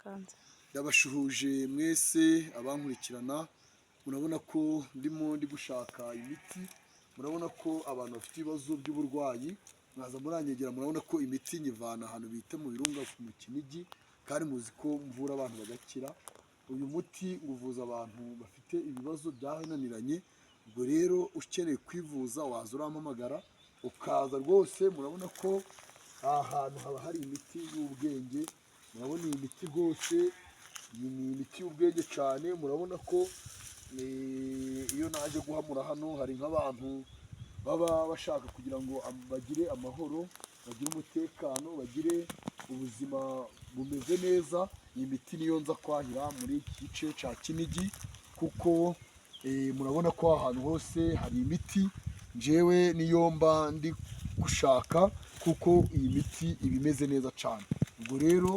Kanze. Ndabashuhuje mwese abankurikirana. Murabona ko ndimo ndi gushaka imiti. Murabona ko abantu bafite ibibazo by'uburwayi mwaza muranyegera. Murabona ko imiti nyivana ahantu bita mu Birunga mu Kinigi, kandi muzi ko mvura abantu bagakira. Uyu muti uvuza abantu bafite ibibazo byananiranye. Ubwo rero ukeneye kwivuza waza urampamagara ukaza rwose. Murabona ko aha hantu haba hari imiti y'ubwenge. Murabona iyi miti rwose, iyi ni imiti y'ubwenge cyane. Murabona ko iyo naje guhamura hano hari nk'abantu baba bashaka kugira ngo bagire amahoro, bagire umutekano, bagire ubuzima bumeze neza. Iyi miti niyo nza kwahira muri iki gice cya Kinigi, kuko murabona ko ahantu hose hari imiti. Njyewe niyo mba ndi gushaka, kuko iyi miti iba imeze neza cyane. Ubwo rero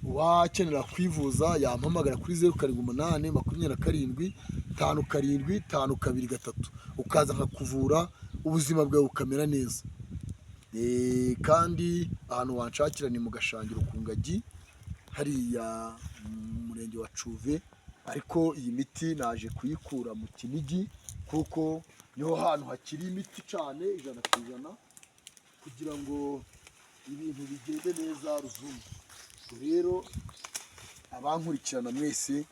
uwakenera kwivuza yampamagara kuri 0782757523, ukaza nkakuvura ubuzima bwawe bukamera neza. Kandi ahantu wanshakira ni mu Gashangiro ku Ngagi, hariya mu murenge wa Cuve. Ariko iyi miti naje kuyikura mu Kinigi, kuko niho hantu hakiri imiti cyane 100%, kugira ngo ibintu bigende neza ruzungu. Ubwo rero abankurikirana mwese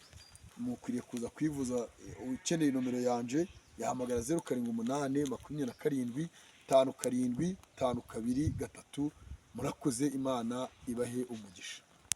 mukwiriye kuza kwivuza. Ukeneye nomero yanje yahamagara 0782757523. Murakoze, Imana ibahe umugisha.